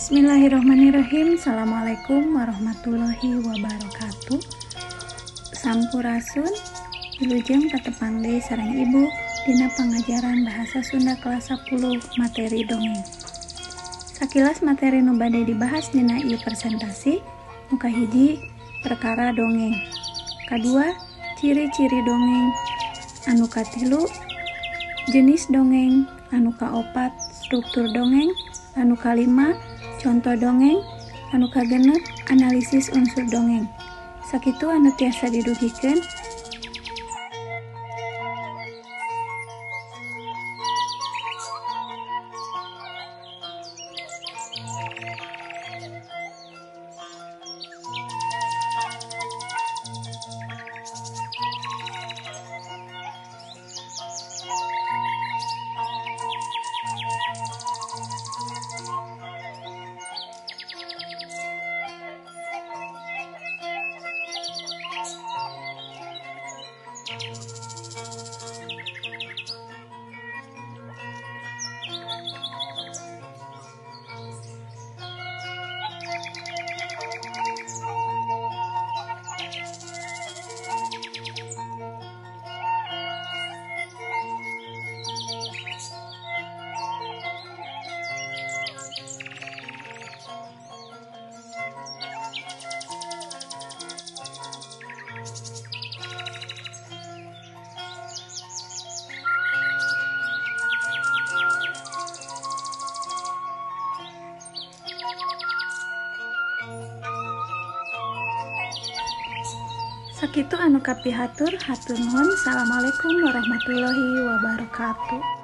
Bismillahirrahmanirrahim. Assalamualaikum warahmatullahi wabarakatuh. Sampurasun. Wilujeng patepang deui sareng Ibu dina pangajaran Bahasa Sunda kelas 10, materi dongeng. Sakilas materi nu bade dibahas dina ieu presentasi: nu kahiji, perkara dongeng, kadua, ciri-ciri dongeng, anu katilu, jenis dongeng, anu kaopat, struktur dongeng, anu kalima, contoh dongeng, anu kagenep, analisis unsur dongeng. Sakitu anu tiasa didugikeun. Sakitu anu kapihatur, hatur nuhun. Assalamualaikum warahmatullahi wabarakatuh.